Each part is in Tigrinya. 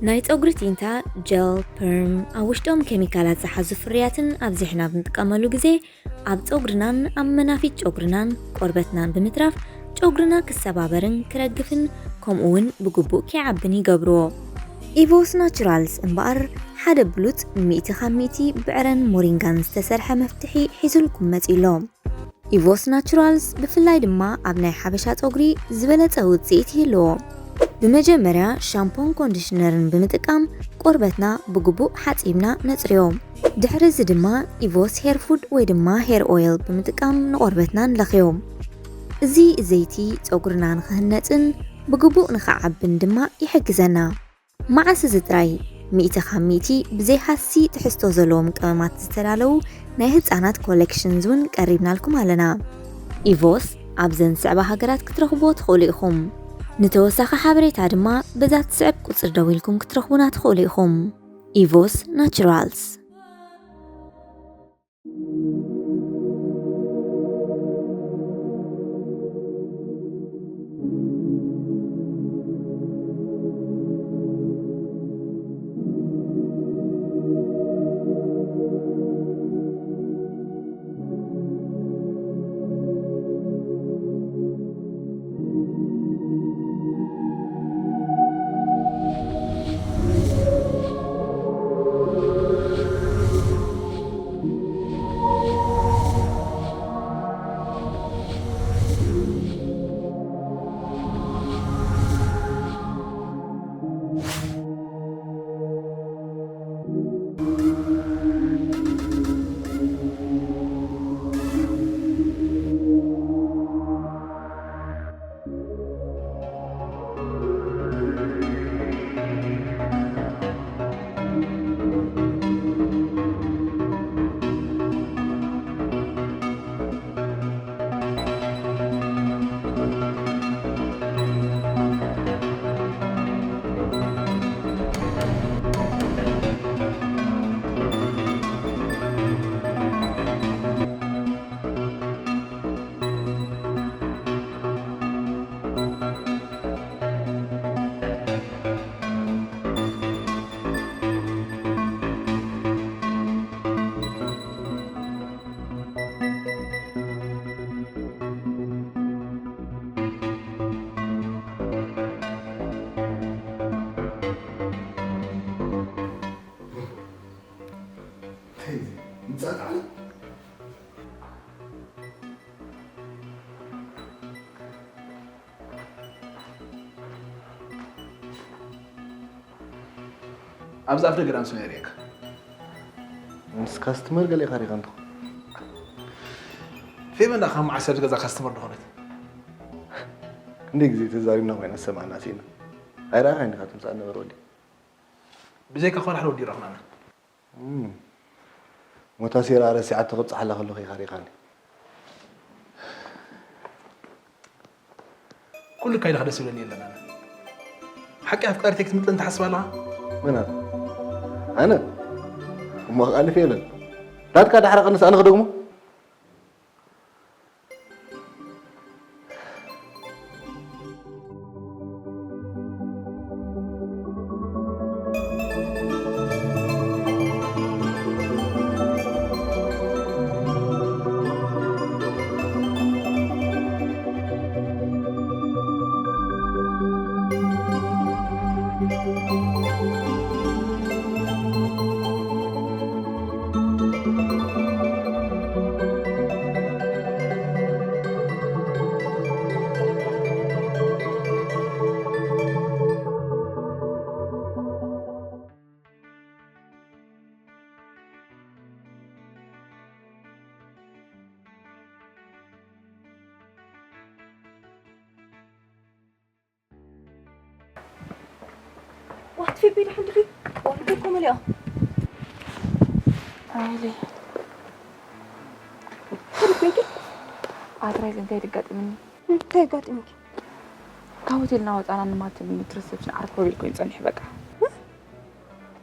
ናይ ጸጉሪ ቲንታ፣ ጀል፣ ፐርም፣ ኣብ ውሽጦም ኬሚካላት ዝሓዙ ፍርያትን ኣብዚሕና ብንጥቀመሉ ግዜ ኣብ ጸጉርናን ኣብ መናፊት ጨጉርናን ቆርበትናን ብምትራፍ ጨጉርና ክሰባበርን ክረግፍን ከምኡ እውን ብግቡእ ከይዓብን ይገብርዎ። ኢቮስ ናቹራልስ እምበኣር ሓደ ብሉጽ ሚእቲ ካብ ሚእቲ ብዕረን ሞሪንጋን ዝተሰርሐ መፍትሒ ሒዙልኩም መጺኡ ኣሎ። ኢቮስ ናቹራልስ ብፍላይ ድማ ኣብ ናይ ሓበሻ ጸጉሪ ዝበለጸ ውጽኢት ይህልዎ። ብመጀመርያ ሻምፖን ኮንዲሽነርን ብምጥቃም ቆርበትና ብግቡእ ሓጺብና ነጽርዮ። ድሕሪ እዚ ድማ ኢቮስ ሄር ፉድ ወይ ድማ ሄር ኦይል ብምጥቃም ንቆርበትና ንለኽዮ። እዚ ዘይቲ ጸጉርና ንኽህነጽን ብግቡእ ንኽዓብን ድማ ይሕግዘና። መዓስ እዚ ጥራይ፣ ሚእቲ ካብ ሚእቲ ብዘይ ሃሲ ትሕዝቶ ዘለዎም ቀመማት ዝተዳለዉ ናይ ህጻናት ኮሌክሽንስ እውን ቀሪብናልኩም ኣለና። ኢቮስ ኣብዘን ዝስዕባ ሃገራት ክትረኽብዎ ትኽእሉ ኢኹም። ንተወሳኺ ሓበሬታ ድማ በዛ ትስዕብ ቁጽሪ ደዊልኩም ክትረኽቡና ትኽእሉ ኢኹም። ኢቮስ ናቹራልስ። ኣብዚ ኣፍ ደገ ዳንሱ ነይርካ። ምስ ካስተመር ገለ ኢኻ ሪኻ እንተኾ። ፌቨን ዳኣ ካብ መዓስ ኣብዚ ገዛ ካስተመር ዝኾነት? ክንደይ ግዜ ተዛሪብና ኮይና ዝሰማዕና ስኢና። ኣይረኣኻን ኢኻ ትምጻእ ነበረ ወዲ። ብዘይካ ኮራሕሎ ወዲ ረኽናና። እም። ሞታሴራ ረሲዓቶ ክብጽሓላ ከለኹ ኢኻ ሪኻኒ። ኩሉ ኣካይዳኻ ደስ ይብለኒ የለን ኣነ። ሓቂ ኣፍቃሪተይ ክትምጥን ትሓስብ ኣለኻ? መን ኣነ? ኣነ? እሞ ክኣልፍ የለን። ናትካ ዳሕራ ቀንስ ኣነ ክደግሞ? ዋት ፊቢ ድሕን ድኺ? ወርቂ እኮ መሊኦ። ኣይለ። ከመይ ኮይንኪ? ኣትራይ እንታይ ደጋጥምኒ? እንታይ ኣጋጢሙኪ? ካብ ሆቴል እናወፃና ንማት ሪሰፕሽን ዓርኮ ኢልኩ ጸኒሑ በቃ።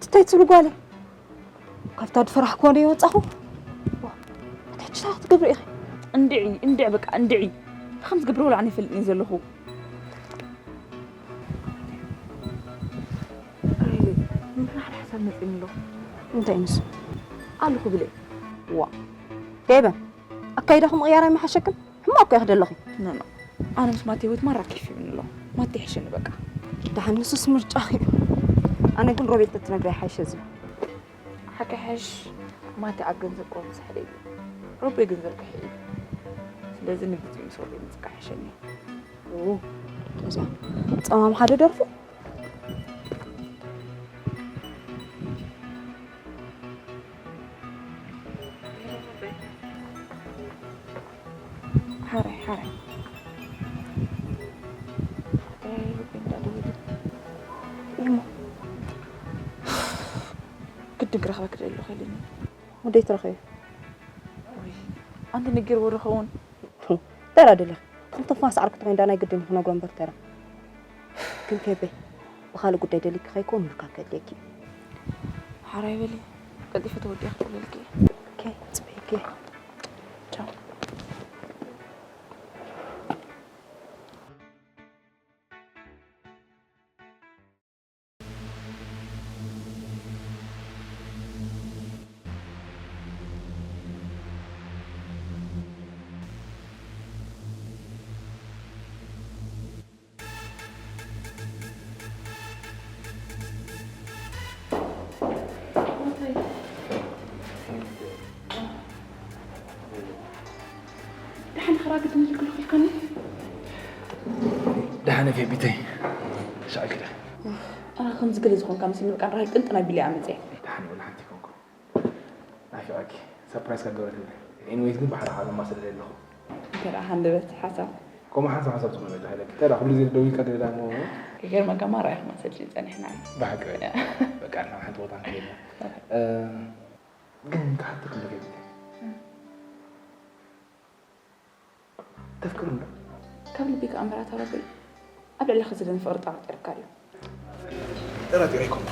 እንታይ ትብሊ ጓለይ? ካብታ ዝፈራሕክዋ ዶ ወጻኹ? ዋ፣ ኣቲ ሕጂ እንታይ ክትገብሪ ኢኺ? እንድዒ፣ እንድዒ በቃ እንድዒ። እንታይ ከም ዝገብር ወላ ኣነ ይፈልጥን እየ ዘለኹ። ኣይ፣ መጺኒ ኣሎ። እንታይ ንሱ? ኣሉ ክብል እየ። ዋ። ከይበ፣ ኣካይዳኹም ምቕያር ኣይመሓሸክን? ሕማቕ እኮ ኢኺ ዘለኺ። ኖ፣ ኖ። ኣነ ምስ ማቴ ህይወት ማራ ኬፍ ይብኒ ኣሎ። ማቴ ይሕሸኒ በቃ። ደሓን ንሱስ ምርጫኺ እዩ። ኣነ ግን ሮቤል ተትነግሪ ይሓይሸ ዝብል። ሓቂ ሓሽ ማቴ ኣብ ገንዘብ እኮ ዝሕለ እዩ። ሮቤ ግን ዘርግሐ እዩ። ስለዚ ንግዜ ምስ ሮቤ ምጽቃ ይሕሸኒ። ኦ፣ እዚኣ ጸማም ሓደ ደርፉ። ሓራይ፣ ሓራይ። ሓራይ፣ ሩበን እንዳደወለ። እሞ ግድን ክረኽበኪ ደሊ ኸይልኒ። ወደይ ትረኽቢ? ወይ፣ ኣንቲ ንገርዎ ዶ ኸውን? ተራ ደለኺ። ከም ትንፋስ ዓርኪ ተኾይኑ ዳ ናይ ግድን እዩ ክነግሮ እምበር ተራ። ግን ከበይ፣ ብኻልእ ጉዳይ ደሊኪ ከይኮን ምርካብ ከድልየኪ እዩ። ሓራይ በሊ፣ ቀልጢፈ ተወዲኣ ክደውለልኪ እየ። ኦኬ፣ ጽበይኪ። ቻው። ደሓን ኸራ ግድን ኢልክሉ ኺልካኒ? ደሓን ፌቢተይ፣ ሻዕግረ። ኣነ ከምዚ ገለ ዝኾንካ መስለኒ፣ በቃ ንራይ ቅንጥን ኣቢለ እየ ኣመፅየ። ደሓን ወላ ሓንቲ ይኮንኩ። ናፊቐኪ። ሰርፕራይዝ ካብ ገብረ ትብለ። ኤኒዌይስ ግን ብሓደ ሓደ ማሰለ ኣለኹ። እንተ ደኣ ሃንደበት ሓሳብ። ከምኡ ሓንሳብ ሓሳብ ዝኾነ በጃ ሃይለኪ። እንተ ደኣ ኩሉ ግዜ ደዊልካ ገለ ደኣ እሞ። ይገርመካ ማራ ኢኻ ማሰልቲ ጸኒሕና። ብሓቂ በይ። ያ። በቃ ንሕና ሓንቲ ቦታ ንኸይድ ኢና። ኦኬ። እ፣ ግን ክሓተኪ እንዶ ከይድ። እም። ተፍቅሪ እንዶ? ካብ ልቢ ከኣ እምበር ኣታ ረበይ፣ ኣብ ልዕሊ ኸዚ ዝደን ፍቕሪ ጠራጢርካ እዩ። ጠራጢረ ኣይኮንኩ።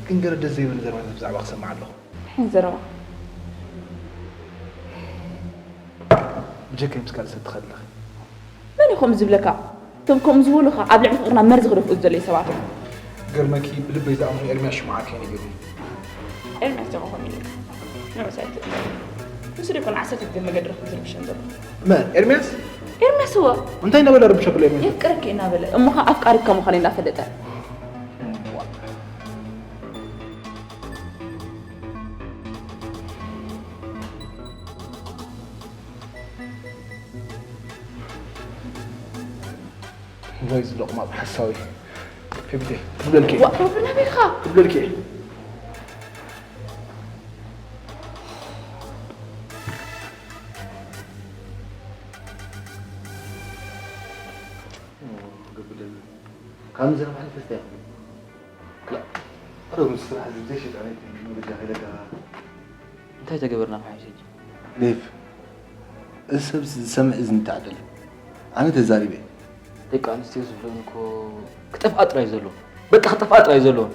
ግን ገለ ደስ ዘይብል ዘረባታት ብዛዕባ ክሰምዕ ኣለኹ። እንታይ ዘረባ? ብጀካይ ምስ ካልእ ሰብ ትኸዲ ኣለኺ። መን እዩ ከምኡ ዝብለካ? እቶም ከምኡ ዝበሉኻ ኣብ ልዕሊ ፍቕርና መርዚ ክደፍኡ ዝደለዩ ሰባት እዮም። ገርመኪ ብልበይ ዝኣምኖ ኤርምያስ ሽምዓ ከይነጊሩኒ። ኤርምያስ ጀማ ኮሚኒ ንዑ ሳይት ንሱ ደኮን ዓሰርተ ግዜ መገዲ ረኽቡ ዝርብሸን ዘሎ። መን? ኤርምያስ? ኤርምያስ እወ። እንታይ እናበለ ረብሸ ብሎ ኤርምያስ? የፍቅረኪ እናበለ እሞ ኸዓ ኣፍቃሪካ ምዃነይ እናፈለጠ። ወይ ዝለቕማቕ ሓሳዊ። ከቢደ። ክብለልኪ። ዋ፣ ሮቢ ናበይ ኢኻ? ክብለልኪ። ግብደል። ካብ ዘረባ ሓሊፈ ስታይ ክብል። ክላ። ኣረ፣ ምስ ስራሕ ዝብዘይ ሸጣናይ መረጃ ከይለካ። እንታይ ተገበርና ምሓይሽ ሕጂ? ዴቭ፣ እዚ ሰብ ዝሰምዕ እዝኒ ተዓደለ። ኣነ ተዛሪበ። ደቂ ኣንስትዮ ዝብለን እኮ ክጠፍኣ ጥራይ ዘለዎን። በቃ ክጠፍኣ ጥራይ ዘለዎን።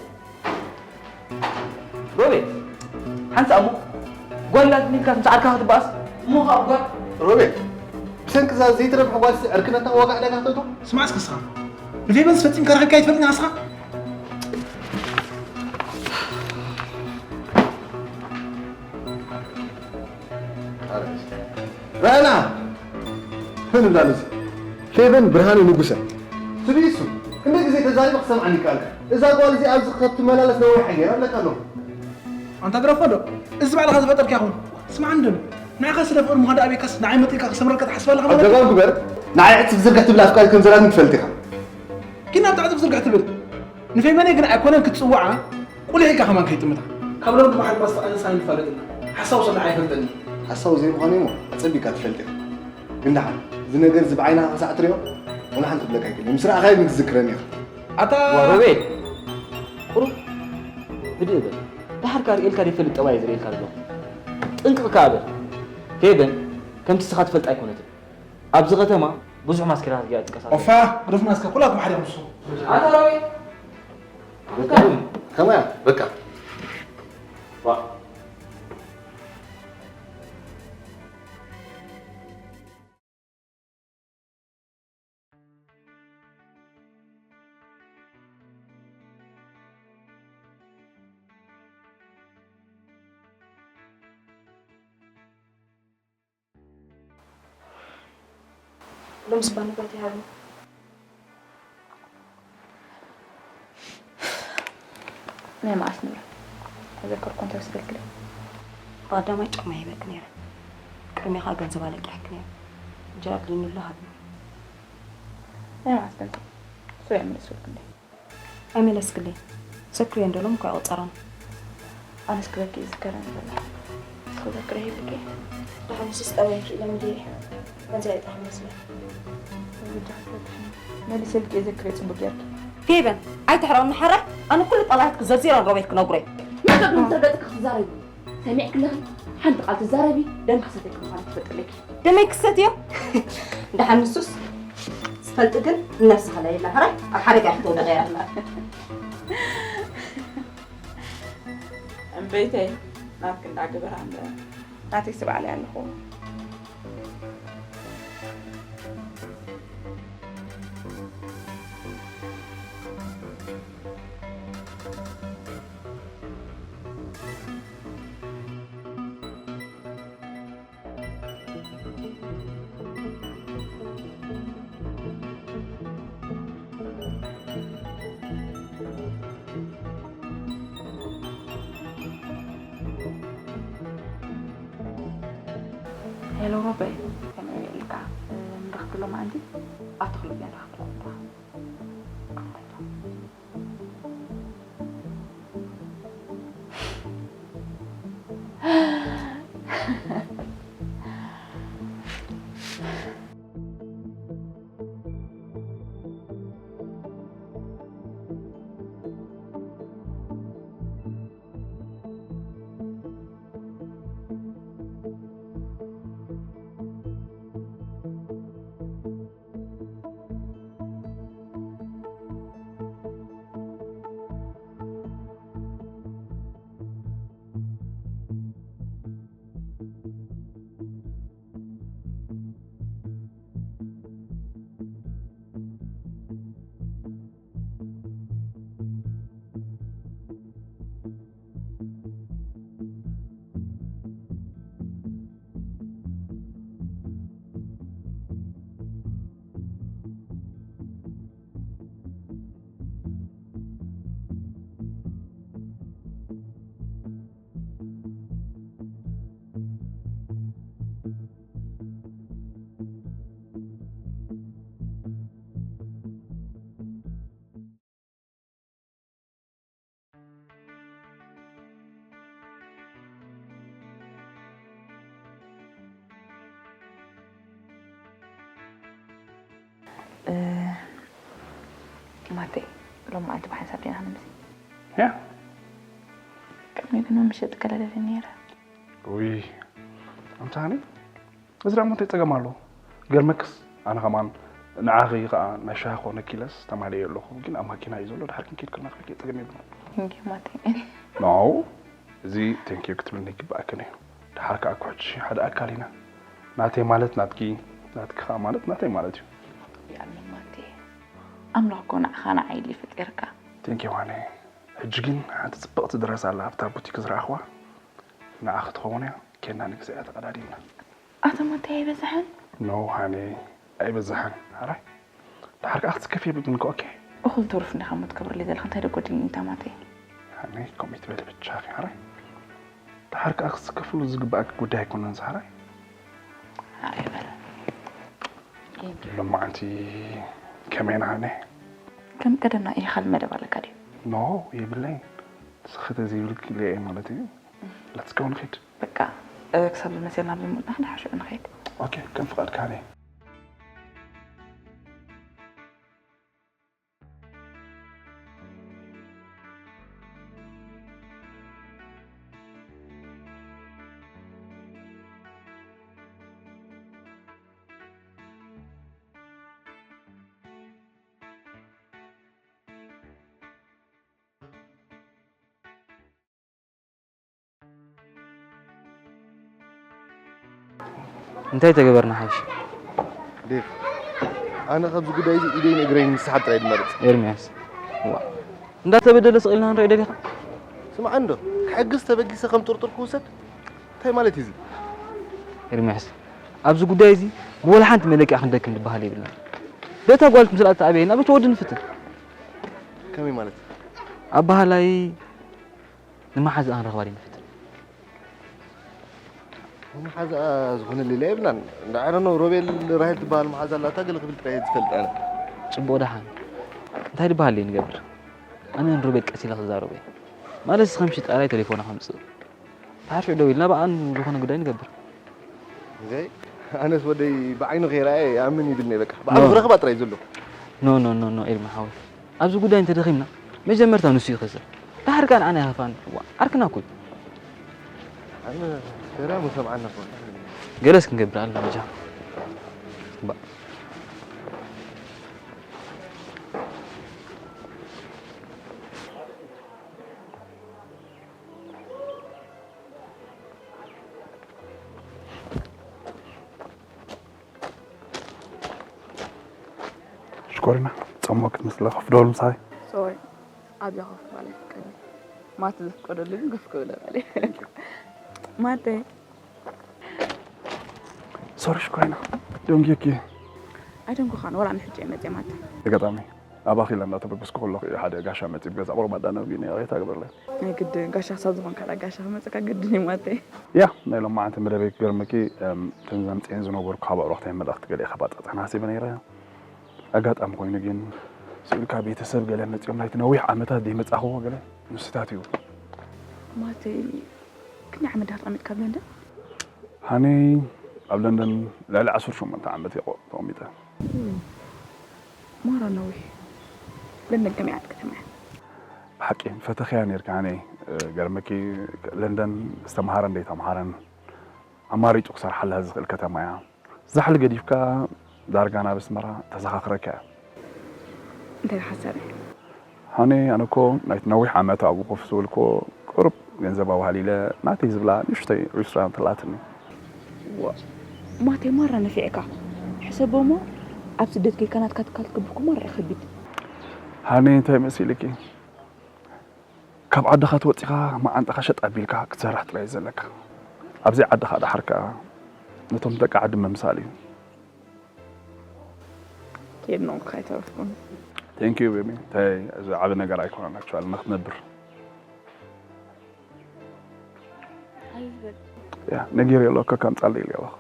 ሮቤል፣ ሓንሳእ እሞ ጓል ኣድሚልካ ምስ ዓርካ ክትበኣስ፣ እሞ ካብ ጓል ሮቤል፣ ብሰንኪ እዛ ዘይትረብሕ ጓልሲ ዕርክነትና ዋጋ ዕዳጋ ክተእቶ? ስማዕ እስኪ ንስኻ፣ ንፌቨንስ ፈጺምካ ረኺብካ ኣይትፈልጥን ኢኻ ንስኻ? ራእና! መን እንዳሉ እዚ? ፌቨን ብርሃነ ንጉሰ። ስብኢሱ፣ ክንደይ ግዜ ተዛሪበ ክሰምዓኒ ይከኣል? እዛ ጓል እዚኣ ኣብዚ ክትመላለስ ነዊሕ ሓጌር ኣለካ ኣለኹ። ኣንታ ግረፎ ዶ? እዚ ባዕልኻ ዝፈጠርካ ይኸውን። ስማዕ እንዶ፣ ንዓኻ ስለ ፍቕሪ ምዃን ደኣ ኣቤካስ ንዓይ መጢልካ ክሰምረልካ ትሓስብ ኣለኻ ማለት እዩ? ኣገባብ ግበር። ንዓይ ዕጽፍ ዝርግሕ ትብል ኣፍቃሪት ከም ዘላትኒ ትፈልጥ ኢኻ። ግን ኣብታ ዕጽፍ ዝርግሕ ትብል ንፌቨነይ ግን ኣይኮነን ክትጽውዓ፣ ቁሊሕ ኢልካ ከማን ከይጥምታ። ካብ ሎሚ ድማ ሓድማስ ተቓሊስና ኣይንፋለጥና። ሓሳቡ ስለ ኣይፈልጠኒ። ሓሳቡ ዘይምዃኑ እሞ ኣጸቢቕካ ትፈልጥ ኢኻ። ግን ደሓን፣ እዚ ነገር እዚ ብዓይንኻ ክሳዕ ትሪኦ፣ ወላ ሓንቲ ክብለካ ኣይክእልን። ምስ ረኣኻዮ ግን ትዝክረኒ ኢኻ። ኣታ ዋ ሮቤል፣ ቁሩብ ህድእ በል። ደሓር ከኣ ርእየልካ ዘይፈልጥ ጠባይ እየ ዝርእየልካ ዘለኹ። ጥንቅቕ ከኣ በል። ፌቨን ከምቲ ንስኻ ትፈልጣ ኣይኮነትን። ኣብዚ ከተማ ብዙሕ ማስኬራታት እያ ትንቀሳቐስ። ኦፋ፣ ግደፉና እስከ፣ ኩላኩም ሓደ ይኹን ንሱ። ኣታ ሮቤል፣ በቃ፣ ከማያ፣ በቃ። ዋ። ሎምስ ባኒ ባይታ ይሃብኒ። ናይ መዓስ ንብረት ተዘከርኩ እንታይ ወሰደልክለይ? ብቐዳማይ ጫማ ሂበኪ ነይረ። ቅድሚኡ ኸኣ ገንዘብ ኣለቂሕኪ ነይረ። እንጀራ ኣድልዩኒ ኣሎ ሃብኒ። ናይ መዓስ ገንዘብ? ሶ ይመለስኩልኪ እንዴ? ኣይመለስክለይ። ሰክርዮ እንዶ ሎም እኮ ኣይቆጸራን። ኣነስ ክበኪ ይዝከረኒ ዘሎ። እስኪ ዘክረ ሂብኪ። ደሓን ንሱስ ጠባይ ክኢለ እንድየ። መዚ ኣይጠዓም መስለ። መሊሰልኪ እየ ዘክረ ጽቡቅ ጌርኪ። ፌበን፣ ኣይትሕረቕኒ ሓራይ። ኣነ ኩሉ ጠባያትኪ ዘርዚረ ንሮቤል ክነግሮ እየ። መገዱ እንተ ገጽኪ ክትዛረቢ። ሰሚዕኪ ኣለኺ? ሓንቲ ቃል ትዛረቢ፣ ደም ክሰተኪ ምዃኑ ትፈልጢ ኣለኪ። ደመይ ክሰትዮ? ደሓን ንሱስ ዝፈልጥ ግን ነብስኻ ላይ የላ ሓራይ ኣብ ሓደጋ ክትወድቕ እያ ኣላ። እምበይተይ ናትኪ እንዳግብራ እምበር ናተይ ስብዓለይ ኣለኹ። ሄሎ ሮቤል፣ ከመይ ውዒልካ? ንረኽብ ሎማዓንቲ ኣብቲ ክለብ ኢና ንረኽብ። እ፣ ማቴ፣ ሎሚ መዓልቲ ብሓንሳብ ዲና ክንምሲ? ያ። ቅድሚ ግን ምሸት ከለለለ ነይረ። ውይ፣ ኣምሳኒ፣ እዚ ደኣ እንታይ ጸገም ኣለዎ? ገርመክስ፣ ኣነ ከማን ንዓኺ ከኣ ናይ ሻሂ ኮነ ኪለስ ተማልኤ ኣለኹ፣ ግን ኣብ ማኪና እዩ ዘሎ፣ ድሓር ክንከይድ ከለና ክልኪ ጸገም የብሉን። Thank you ማቴ። No፣ እዚ thank you ክትብልኒ ይግባኣክን እዩ። ድሓር ከኣ ኩሕቺ ሓደ ኣካል ኢና። ናተይ ማለት ናትኪ፣ ናትኪ ከኣ ማለት ናተይ ማለት እዩ። ይኣምን ማቴ። ኣምላኽ እኮ ንዓኻ ንዓይ ኢሉ ፈጢርካ። Thank you ሃኒ። ሕጂ ግን ሓንቲ ጽብቕቲ ድረስ ኣላ ኣብታ ቡቲክ ዝረኣኽዋ። ንዓኺ ትኸውን እያ፣ ኬድና ንግዝኣ ተቐዳዲምና። ኣታ ማቴ ኣይበዝሕን? No ሃኒ፣ ኣይበዝሕን። ሓራይ፣ ድሓር ከኣ ክትስከፊ የብልክን እኮ፣ ኦኬ? እኹል ትሩፍ እንዲኻ እሞ ትገብረለይ ዘለኻ፣ እንታይ ደጎዲልኒ እታ ማቴ? ሃኒ፣ ከምኡ ይትበሊ ብቻኺ፣ ሓራይ። ድሓር ከኣ ክትስከፍሉ ዝግባኣኪ ጉዳይ ኣይኮነን እዚ፣ ሓራይ። ሓራይ በለ። ሎማዓንቲ ከመይ ኢና ሃኒ? ከም ቀደምና ኢኻ ልመደብ ኣለካ ድዩ? No፣ የብለይን። ንስኺ ተዘይብልኪ ሌ ማለት እዩ። Let's go ንኺድ። በቃ፣ እ፣ ክሳብ ዝመሴልና ብዝምልናኽ ንሓሽዑ ንኸይድ። ኦኬ፣ ከም ፍቓድካ ሃኒ። እንታይ ተገበርና ሓይሽ? ዴቭ፣ ኣነ ካብዚ ጉዳይ እዚ ኢደይን እግረይን ምስሓብ ጥራይ ዝመርጽ። ኤርምያስ፣ ዋ፣ እንዳተበደለ ስቕ ኢልና ንርኢ ደሊኻ? ስምዓ እንዶ፣ ክሕግዝ ተበጊሰ ከም ጥርጡር ክውሰድ? እንታይ ማለት እዩ እዚ? ኤርምያስ፣ ኣብዚ ጉዳይ እዚ ብወላ ሓንቲ መለክዒ ክንደክም ዝበሃል የብልና። በታ ጓል ትምስል ኣታ ኣበየና፣ በቲ ወዲ ንፍትን። ከመይ ማለት? ኣበሃላይ ንመሓዛኣ ክንረኽባ ድዩ ንፍትን? መሓዛኣ ዝኾነ ሌላ የብልናን። እንዳ፣ I don't know፣ ሮቤል ራሄል ትበሃል መሓዛ ኣላታ፣ ገለ ክብል ጥራይ እየ ዝፈልጥ ኣነ። ጽቡቕ ደሓን። እንታይ ዝበሃል ድዩ ንገብር? ኣነ ንሮቤል ቀስ ኢለ ክዛረቦ እየ። ማለት፣ እስኺ ምሽጥ ኣላይ ቴሌፎና ከምጽእ። ተሓርፊዕ ደው ኢልና ብኣን ዝኾነ ጉዳይ ንገብር። እንዘይ፣ ኣነስ ወደይ ብዓይኑ ከይረኣየ ይኣምን ይብልኒ፣ በቃ። ብዓይኑ ኖ። ክረኽባ ጥራይ ዘሎ። ኖ፣ ኖ፣ ኖ፣ ኖ፣ ኤልማ ሓወይ። ኣብዚ ጉዳይ እንተደኺምና፣ መጀመርታ ንሱ ይኸስር። ድሓር ከኣ ንዓና ይኸፋን። ዋ፣ ዓርክና እኮ እዩ። ኣነ ሰላም ወሰምዓና እኮ። ገለስ ክንገብር ኣለና፣ ብጃ። ባ። ሽኮሪና፣ ጸሞ ክትመስለ ኮፍ ዶ ምሳይ? ሶሪ፣ ኣብዛ ኮፍ ማለት ይፍቀድ። ማት ዘፍቀደሉ ግን ኮፍ ክብል ማለት። ማተ። ሶሪ ሽኮሪና፣ ደንጊየኪ። ኣይደንጎኻን፣ ወላ ንሕጂ እየ መጽየ ማተ። ኣጋጣሚ ኣብ ኣኺላ እንዳተበገስኩ ከለኹ እዩ ሓደ ጋሻ መጺኡ ገዛ ቁሩብ ኣዳነብኒ፣ ይቕሬታ ግበረለይ። ናይ ግድን ጋሻ ክሳብ ዝኾንካ፣ ዳ ጋሻ ክመጸካ ግድን እዩ ማተ። ያ፣ ናይ ሎማዓንቲ መደበይ ክገርመኪ፣ እም፣ እተን ዘምጽኤን ዝነበርኩ ካብ ኣዕሩኽተይ መልእኽቲ ገለ ከባጻጽሕና ሃሲበ ነይረ። ኣጋጣሚ ኮይኑ ግን፣ ስኢልካ ቤተሰብ ገለ መጺኦም ናይቲ ነዊሕ ዓመታት ዘይመጻኽዎ ገለ ንስታት እዩ። ማተ፣ ክንደይ ዓመት ዲኻ ተቐሚጥካ ኣብ ለንደን? ሃኒ፣ ኣብ ለንደን ልዕሊ ዓሰርተ ሸሞንተ ዓመት እየ ቆ-፣ ተቐሚጠ። ማራ ነዊሕ። ለንደን ከመይ ዓይነት ከተማ እያ? ብሓቂ ፈተኽያ ነይርካ ሃኒ። ገርመኪ፣ ለንደን ዝተምሃረን ዘይተምሃረን ኣማሪጹ ክሰርሓላ ዝኽእል ከተማ እያ። ዛሕሊ ገዲፍካ ዳርጋ ናብ ኣስመራ ተዘኻኽረካ እያ። እንታይ ሓሳብ እዩ? ሃኒ፣ ኣነ እኮ ናይቲ ነዊሕ ዓመት ኣብኡ ኮፍ ዝበልኩዎ ቁሩብ ገንዘብ ኣዋህሊለ ናተይ ዝብላ ንእሽተይ ሬስቶራንት ኣላትኒ። ዋ፣ ማተይ ማራ ነፊዕካ። ሕሰቦ እሞ ኣብ ስደት ጌርካ ናትካ ትካል ክትከብር እኮ ማራ እዩ ከቢድ። ሃኒ፣ እንታይ መሲልኪ? ካብ ዓድኻ ተወጺኻ መዓንጣኻ ሸጥ ኣቢልካ ክትሰርሕ ጥራይ እዩ ዘለካ። ኣብ ዘይዓድኻ ደሓር ከኣ ነቶም ደቂ ዓዲ ምምሳል እዩ። ከየድነቕኩኻ ኣይተረፍኩን። Thank you baby። እንታይ እዚ ዓቢ ነገር ኣይኮነን፣ actually ንኽትነብር። ያ፣ ነጊረዮ ኣለኹ፣ ከምጻለይ ኢለ ኣለኹ።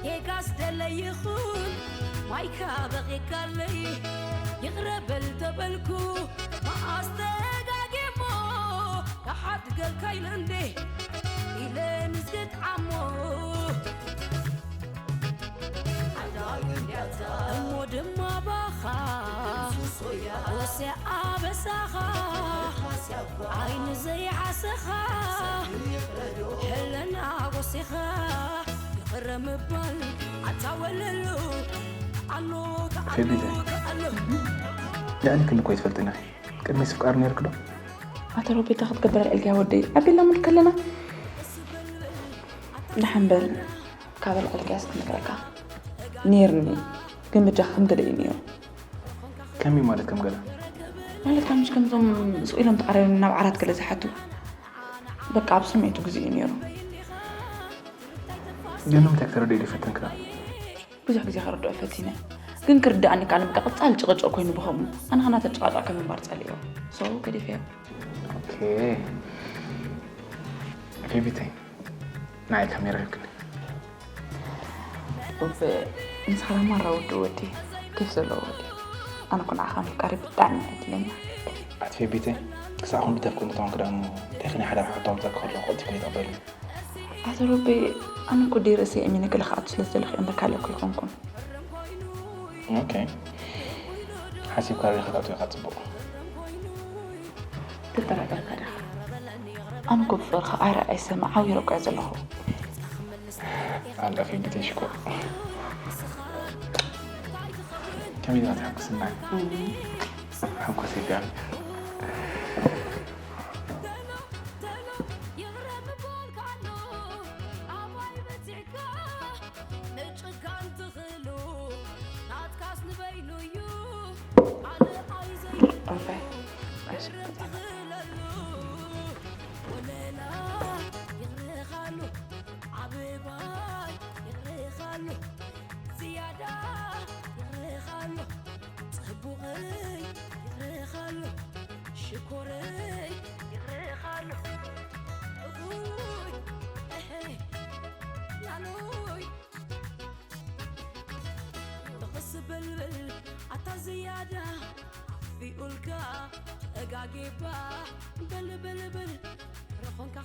ጌጋስ ደለይ ይኹን ማይካ በቒካለይ፣ ይቕረ በል ተበልኩ መዓስ ተጋጌሞ፣ ክሓድገልካ ኢለ እንዴ ኢለ ንዝግጥ ዓሞ። እሞ ድማ ባኻ ወስያ ኣበሳኻ፣ ዓይኒ ዘይዓሰኻ፣ ሕልና ጎሲኻ፣ ይቕረ ምባል ኣታ ወለሎ። ኣኖ ተኣሎ ፌቢተ፣ ተኣሎ። የዕንክኒ እኮ ይትፈልጥና። ቅድሚ ስፍቃር ነይርክ ዶ? ኣቶ ሮቤል፣ እንታይ ክትገብር ኣልዒልካያ ወደይ? ኣቤላ ምን ከለና? ደሓን በል። ካብ ኣልዓልካያስ ክነግረካ። ነይርኒ፣ ግን በጃኻ ከም ገለ እዩ ነይሩ። ከመይ ማለት ከም ገለ? ማለት ካብ ምሽ ከምዞም ስቕ ኢሎም ተቓራሪቦም ናብ ዓራት ገለ ዝሓቱ። በቃ ኣብ ስምዒቱ ግዜ እዩ ነይሩ። ግን ንምንታይ ክተረድኦ ይፈተንክና? ብዙሕ ግዜ ከረድኦ ፈቲነ። ግን ክርድኣኒ ከኣለ በቃ ቀጻሊ ጭቕጭቕ ኮይኑ ብኸምኡ። ኣነ ኸኣ እናተጨቓጨቕካ ምንባር ጸሊኤዮ። So ገዲፈዮ። ኦኬ። ፌቢተይ፣ ንዓይ ካሜራ ሂብክኒ። ኡፍ፣ ንስኻ ማራ ውዱእ ወዲ፣ ኬፍ ዘለዎ ወዲ። ኣነ እኮ ንዓኻ ምፍቃረይ ብጣዕሚ እየ ዕድለኛ። ኣቲ ፌቢተይ፣ ክሳዕ ክንዱ ተፍቅርኒ ተኾንኪ ደኣ እሞ፣ እንታይ ከ ናይ ሓዳር ሕቶ ክምጻእኪ ከለኹ ቀልጢፍኪ ኣይትቕበልኒ? ኣቶ ሮቤ፣ ኣነ እኮ ደይ ርእሰይ ኣሚነ ገለ ክኣቱ ስለ ዝደለኹ እየ እምበር ካልእ እኮ ኣይኮንኩን። ኦኬ። ሓሲብካ ርኢኻ ክትኣቱ ኢኻ ጽቡቕ። ትጠራጠርካ ዲኻ? ኣነ እኮ ብፍቕርኻ ኣይረኣይ ሰማዕ ዓዊረ እኮ እየ ዘለኹ። ኣላ ፊንግተይ ሽኮር። ከመይ ኢልካ ትሕጉስና? እም። ሓጎሰይ ጋር። ሽኮረይ ይረኻሉ እኹይ እሐ ላሎይ ጥቕስ በልበል ኣታ ዝያዳ ኣኽፊኡልካ ተጋጌባ በልበልበል ረኾንካ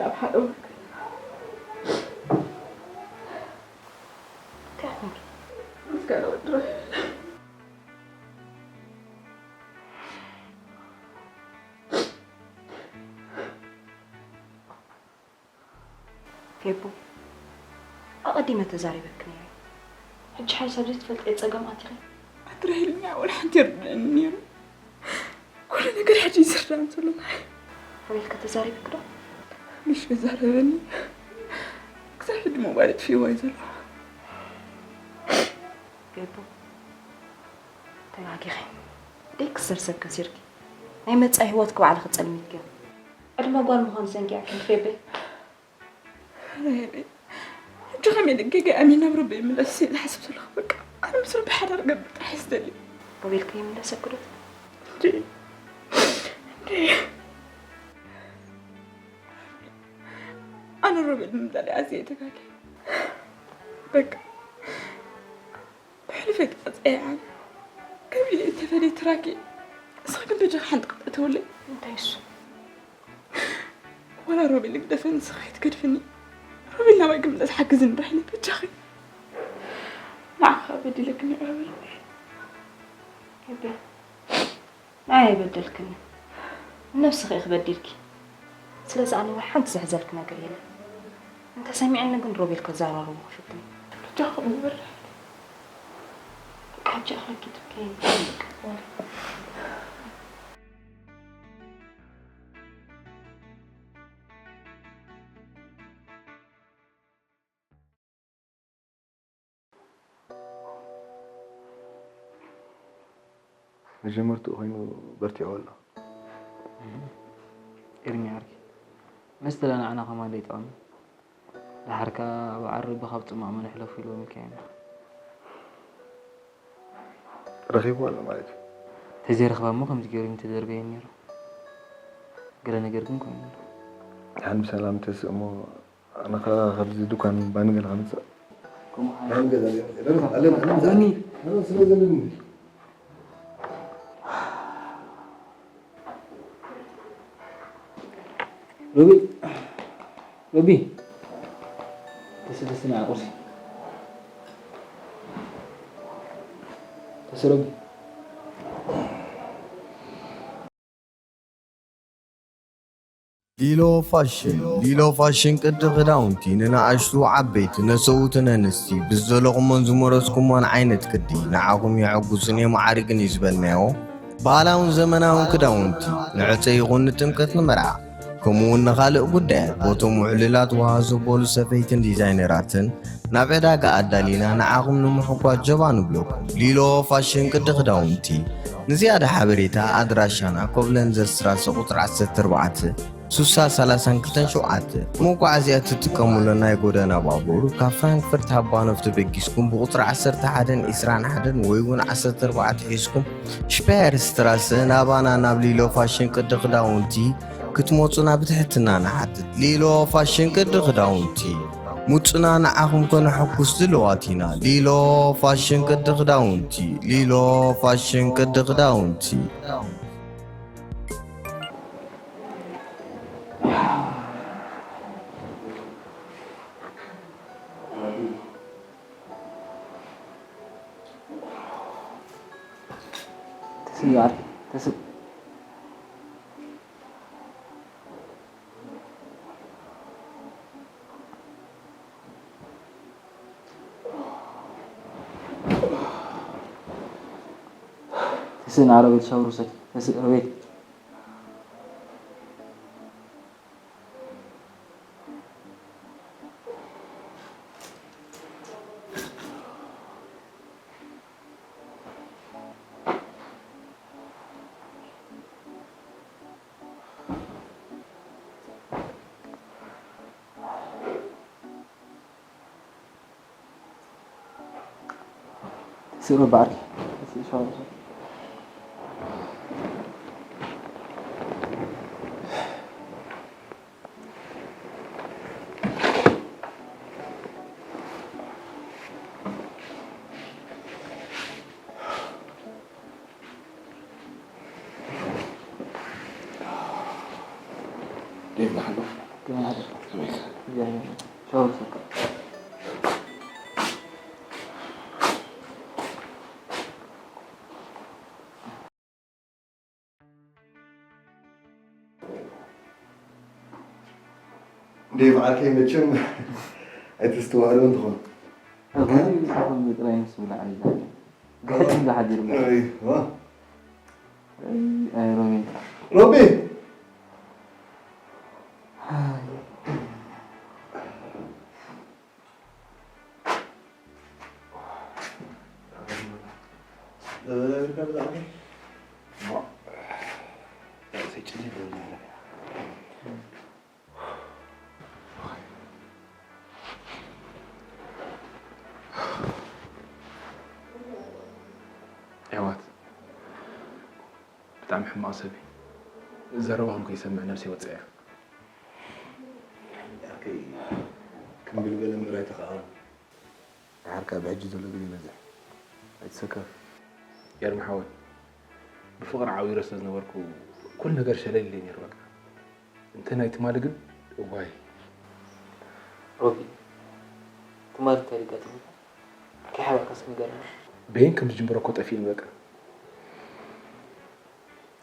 ኣብ ሓደ ወገን። እንታይ ኾንኪ? ምስጋና ወዲ ራሄል። ፌቡ፣ ኣቐዲመ ተዛሪበኪ ነይረ። ሕጂ ሓንሳብ ዘይትፈልጥዮ ጸገም ኣቲኺ። ኣቲ ራሄል፣ ንዓይ ወላ ሓንቲ ኣይርድኣንን ነይሩ። ኩሉ ነገር ሕጂ እዩ ዝርዳእኒ ዘሎ። ሮቤል ከ ተዛሪብኪ ዶ? ምሽ ከዛረበኒ። ክሳብ ሕጂ ሞባይል ኣጥፊእዋ እዩ ዘሎ። ፌቡ፣ ተጋጊኺ። ደይ ክስር ሰብ ከሲርኪ። ናይ መጻኢ ህይወትኪ ባዕልኺ ጸልሚትክዮ። ዕድመ ጓል ምዃኑ ዘንጊዕኪ ፌቤ። ራሄለይ፣ ሕጂ ከመይ ኢለ ጌጋይ ኣሚነ ናብ ረቢ ይምለስ ኢለ ዝሓስብ ዘለኹ። በቃ፣ ኣነ ምስ ረቢ ሓዳር ክገብር ጥራሕ እየ ዝደሊ። ሮቤል ከ ይምለሰኪ ዶ? እንዴ፣ እንዴ። ኣነ ሮቤል ምምጻእ ኣዝየ እየ ተጋግየ። በቃ፣ ብሕልፈይ ተጸይዓኒ። ከምዚ ኢለ እንተፈለየ ትራኪ፣ ንስኺ ግን በጃኺ ሓንቲ ቅጥዒ ተውለይ። እንታይ እሱ? ወላ ሮቤል ግደፈኒ፣ ንስኺ ከይትገድፍኒ። ሮቤል ናባይ ክምለስ ሓግዝኒ ራሄለይ፣ በጃኺ። ንዓኻ በዲለክኒ ሮቤል። ልቤ፣ ንዓይ ኣይበደልክኒ። ንነብስኺ ኢኺ በዲልኪ። ስለዚ ኣነ ወላ ሓንቲ ዘሕዘልኪ ነገር የለን። እንተሰሚዕኒ ግን ሮቤል ከዘራርቦ ክፍትን። በጃኺ ግበር። በቃ ሕጂ ኣኽለኪ ትብኪ። መጀመርትኡ ኮይኑ በርቲዑ ኣሎ። ኤርሚ ዓርከይ፣ መስተ ንዓና ከማን ደይጠቕም። ደሓር ከኣ በዓል ረቢ ካብ ጽማእ መን ይሕለፉ ኢልዎም ኢልካዮም ኢኻ። ረኺብዎ ኣሎ ማለት እዩ። ተዘይረኽባ እሞ ከምዚ ገይሩ ምተደርበየ ነይሩ። ገለ ነገር ግን ኮይኑ ኣሎ። ደሓን ብሰላም ተስእ እሞ ኣነ ኸኣ ካብዚ ድኳን ባኒ ገለ ከምጽእ። ከምኡ ሓይሽ። ባኒ ገዛ ኣለኒ። ኣለኒ። ኣለኒ። ስለ ዘለኒ። ሮቢ፣ ሮቢ። ተሰ፣ ተሰ፣ ንዓ ቁርሲ። ተሰ፣ ሮቢ። ሊሎ ፋሽን። ሊሎ ፋሽን ቅዲ ክዳውንቲ ንንኣሽቱ ዓበይቲ፣ ነሰውትን ኣንስቲ፣ ብዝደለኹሞን ዝመረጽኩሞን ዓይነት ቅዲ ንዓኹም የሐጉስን የማዕርግን እዩ ዝበልናዮ። ባህላውን ዘመናውን ክዳውንቲ ንዕጸ ይኹን ንጥምቀት ንመርዓ፣ ከምኡ እውን ንኻልእ ጉዳያት ቦቶም ውዕሉላት ወሃ ዘበሉ ሰፈይትን ዲዛይነራትን ናብ ዕዳጋ ኣዳሊና ንዓኹም ንምሕጓስ ጀባ ንብለኩም። ሊሎ ፋሽን ቅዲ ክዳውንቲ። ንዝያዳ ሓበሬታ ኣድራሻና ኮብለንዘር ስትራሰ ቁጽሪ ዓሰርተ ኣርባዕተ፣ ስሳ ሰላሳን ክልተን ሸውዓተ። መጓዓዝያ እትጥቀሙሉ ናይ ጎደና ባቡር ካብ ፍራንክፈርት ሃባኖፍ ተበጊስኩም ብቁጽሪ ዓሰርተ ሓደን ዕስራን ሓደን ወይ እውን ዓሰርተ ኣርባዕተ ሒዝኩም ሽፓየር ስትራሰ ናባና ናብ ሊሎ ፋሽን ቅዲ ክዳውንቲ ክትመጹና ብትሕትና ንሓትት። ሊሎ ፋሽን ቅዲ ክዳውንቲ። ምጹና ንዓኹም ከነሐጉስ ድሉዋት ኢና። ሊሎ ፋሽን ቅዲ ክዳውንቲ። ሊሎ ፋሽን ቅዲ ክዳውንቲ። ተስእ ይበሃል። ተስእ። ተስእ፣ ንዓ ሮቤል ሻወር ውሰድ። ተስእ፣ ሮቤል። ስእሉ ባዕሪ። ዴቭ፣ ንሓልፍ። ሻወር ሰካ። ዴቭ ዓርከይ መቸም ኣይተስተውዕሎን ትኾን። ኣይ፣ ንስኹም ጥራይ ምስ ብላዕ እዩ። ግሕጥ እንዳ ሓዲሩ። ኣይ፣ ዋ። ኣይ፣ ኣይ፣ ሮቢ። ሮቢ! ኣሕዋት፣ ብጣዕሚ ሕማቕ ሰብ እዩ። ዘረባኹም ከይሰምዕ ነብሰይ ወፅያ እያ። ዓርከይ፣ ክምብል በለ ምእራይ ተኸኣሉ። ድሓር ካብ ሕጂ ዘሎ ግዜ ይበዝሕ። ኣይትሰከፍ። ኤርሚ ሓወይ፣ ብፍቕሪ ዓዊረ ስለ ዝነበርኩ ኩሉ ነገር ሸለል ኢለ ነይሩ በቃ። እንተ ናይ ትማሊ ግን እዋይ። ሮቢ፣ ትማሊ እንታይ ደጋጢሙካ? ከይሓባእካስ ንገረና። በየን ከም ዝጅምሮ እኮ ጠፊእኒ በቃ።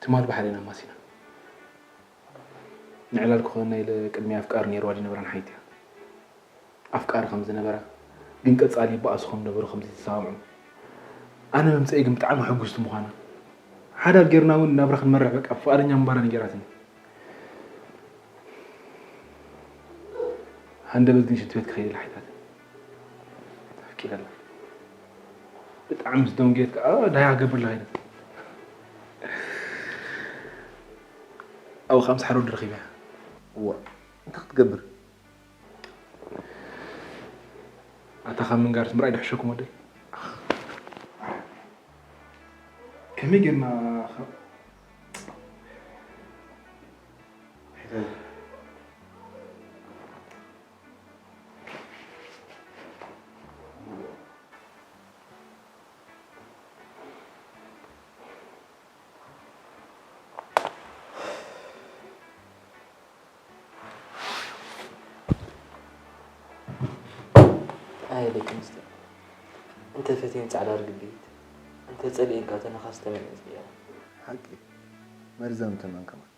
ትማሊ ብሓደ ኢና ኣማሲና። ንዕላል ክኾነና ኢለ ቅድሚ ኣፍቃሪ ነይርዋ ዝነበራ ንሓይቲ እያ። ኣፍቃሪ ከም ዝነበራ፣ ግን ቀጻሊ ይበኣሱ ከም ነበሩ ከም ዝተሰማምዑ። ኣነ ምምጸኢ ግን ብጣዕሚ ሕጉስቲ ምዃና። ሓዳር ጌርና እውን ናብራ ክንመርሕ በቃ ፍቓደኛ ምንባራ ነጊራትኒ። ሃንደበት ግን ሽንቲ ቤት ክኸይድ ኢላ ሓይታትኒ። ተፍቂደላ። ብጣዕሚ ምስ ደንጎየት ከኣ ዳያ ክገብር ኢላ ከይደ። ኣብኡ ከኣ ምስ ሓደ ወዲ ረኺበያ። እዋ፣ እንታይ ክትገብር? ኣታ ካብ ምንጋርስ ምርኣይ ዶ ሕሸኩም ወደይ? ከመይ ጌርና ከ-፣ ኣየ ደቂ ኣንስትዮ፣ እንተ ፈትየን ጻዕዳ ርግቢት፣ እንተ ጸሊኤን ከኣ እተን ነኻስ ተመን እየን ዝቕየራ። ሓቂ፣ መርዛም ተመን ከማን።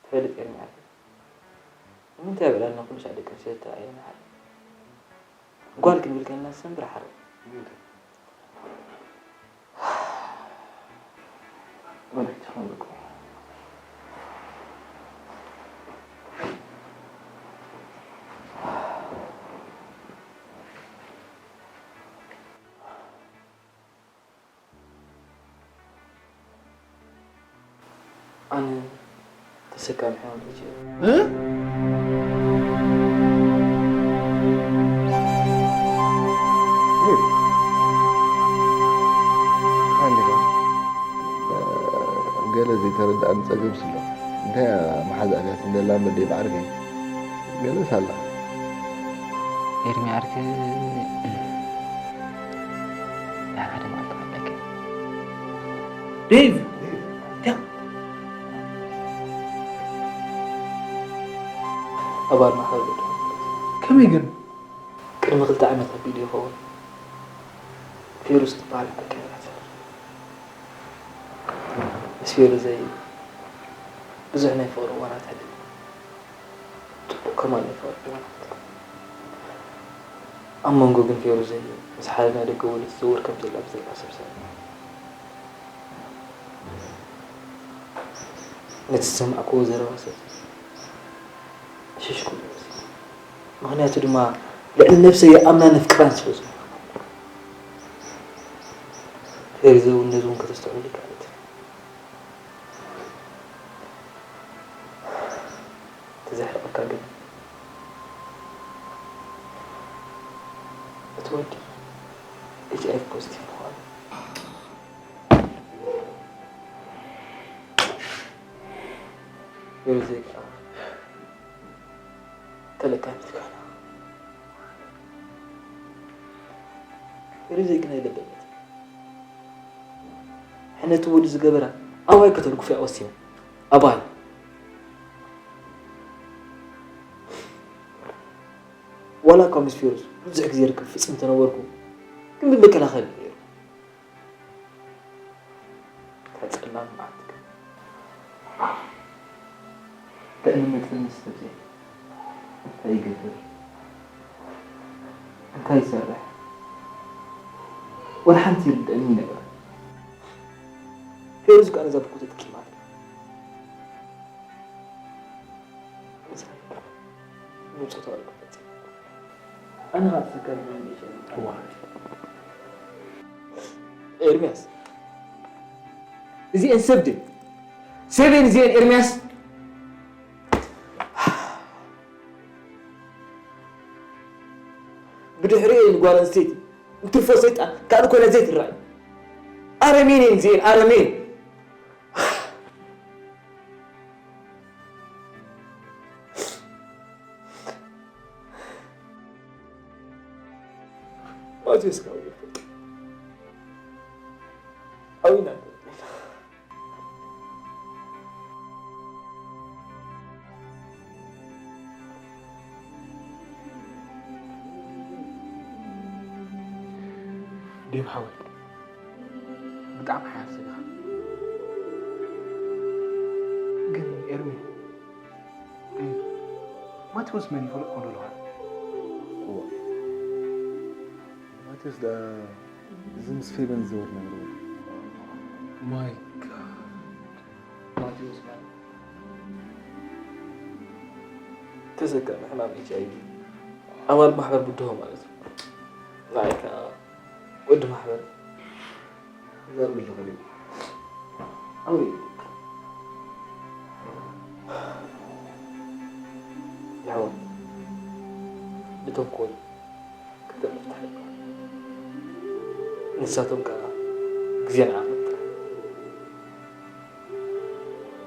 ትፈልጥ ኤርሚ ዓርከይ፣ ንምንታይ ኣብ ልዕሌና ኩሉ ሳዕ ደቂ ኣንስትዮ ተራእየና ሓር? ጓል ክንብል ከለና ሰንብር ሓር። ንምንታይ? ወለይቲ ኸምልኩ። ኣነ ተሰካሚ ሕማም ኤች ኣይ ቪ። እ? ዴቭ፣ እንታይ ኢኻ? ገለ ዘይተረድኣኒ ጸገም ስለ እንታይ እያ መሓዛ ኣብያት እንደላ መደይ ባዕርከይ ገለ ሳላ። ኤርሚ ዓርከይ፣ ዳሕራ ሓደ መዓልቲ ክሓተካ። ዴቭ! እንታይ? ኣባል ማሕበር በደል። ከመይ ግን? ቅድሚ ክልተ ዓመት ኣቢሉ ይኸውን። ፌሩዝ ትበሃል ሓቂ እያ። ምስ ፌሩዘይ ብዙሕ ናይ ፍቕሪ እዋናት ኣሕሊፍና። ጽቡቕ ከማን ናይ ፍቕሪ እዋናት። ኣብ መንጎ ግን ፌሩዘይ ምስ ሓደ ናይ ደገ ወዲ ትዘውር ከም ዘላ ብዘረባ ሰብ ሰሚዐ። ነቲ ዝሰማዕክዎ ዘረባ ሰብ ሽሽ ክብሎ ወሲነ። ምኽንያቱ ድማ ልዕሊ ነብሰይ ይኣምናን የፍቅራን ስለ ዝኾንኩ። ፌሩዘ እውን ነዚ እውን ከተስተውዕል ይከኣለት። እቲ ዘሕርቐካ ግን እቲ ወዲ ኤች ኣይ ቪ ፖዚቲቭ ምዃኑ። ፌሩዘይ ከኣ ተለካሚት ኮይና። ፌሩዘይ ግን ኣይለበመትን። ሕነ እቲ ወዲ ዝገበራ ኣባይ ከተርግፎ እያ ወሲና። ኣባይ። ዋላ እኳ ምስ ፊሩዝ ብዙሕ ግዜ ርክብ ፍጽም እንተነበርኩ፣ ግን ብመከላኸሊ ነይሩ። እንታይ ጸላም መዓልቲ ግን። እንታይ ንመጠን ምስ ተብዜ፣ እንታይ ይገብር፣ እንታይ ይሰርሕ፣ ወላ ሓንቲ ይርድአኒ ነገር። ፌሩዝ ከኣ ነዛ ብኮ ተጠቂማት። ምሳይ ምጽቶ ኣልኩ። ኣነ ኸኣ ተሰካሪ ኮይነ እየ። እዋ። ኤርምያስ፣ እዚኤን ሰብ ድየን? ሰብ እየን እዚኤን ኤርምያስ። ብድሕሪኤን ጓል ኣንስተይቲ እንትርፎ ሰይጣን ካልእ ኮይና ዘይትረኣይ። ኣረሜን እየን እዚኤን፣ ኣረሜን። ማቴዎስ ካብ ይፈልጥ። ኣዊና ዴቭ ሓወይ፣ ብጣዕሚ ሓያል ሰብ ኢኻ። ግን ኤርሚ፣ ዴቭ፣ ማቴዎስ መን ይፈልጥ ኮን ኣለኻ? እዋ። ማቴዎስ ደኣ እዚ ምስ ፌበን ዝዘወር ነበር እዩ። ማይ ጋድ። ማቴዎስ ማለት ተዘጋሚ ሕማም ኤች ኣይ ቪ፣ ኣባል ማሕበር ብድሆ ማለት እዩ። ንዓይ ከኣ ወዲ ማሕበር። ዘርቢ ኣለኹ ድዩ? ኣውሪ። ይሕወት፣ ብተንኮል ክተርፍ ተሓይሉ። ንሳቶም ከኣ ግዜን ዓቕምን ጥራሕ።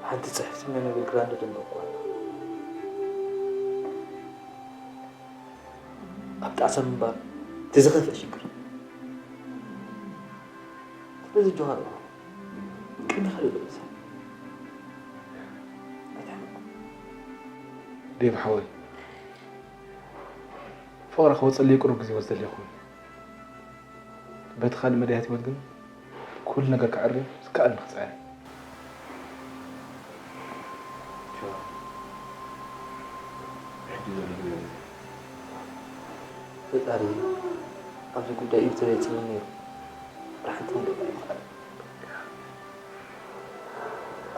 ሓንቲ ጽሕፍቲ መነብር ግራንድ ደንበ እኳ ኣላ። ኣብ ጣዕሳ ምንባር እቲ ዝኸፍእ ሽግር። ስለዚ ጆሃር፣ ቅድሚ ካልእ በለሳ። ኣይትሕመቕ። ዴቭ ሓወይ፣ ፍቕሪ ክወጸለይ ቁሩብ ግዜ ወስደለይ ይኸውን። በቲ ካልእ መዳያት ህይወት ግን ኩሉ ነገር ከዕሪ ዝከኣል ንኽጽዕር። ሕጂ ዘሎ ህይወት። ፈጣሪ ኣብዚ ጉዳይ እዩ ተበይጽኒ ነይሩ። ሓንቲ ነገር ኣይምኽኣል።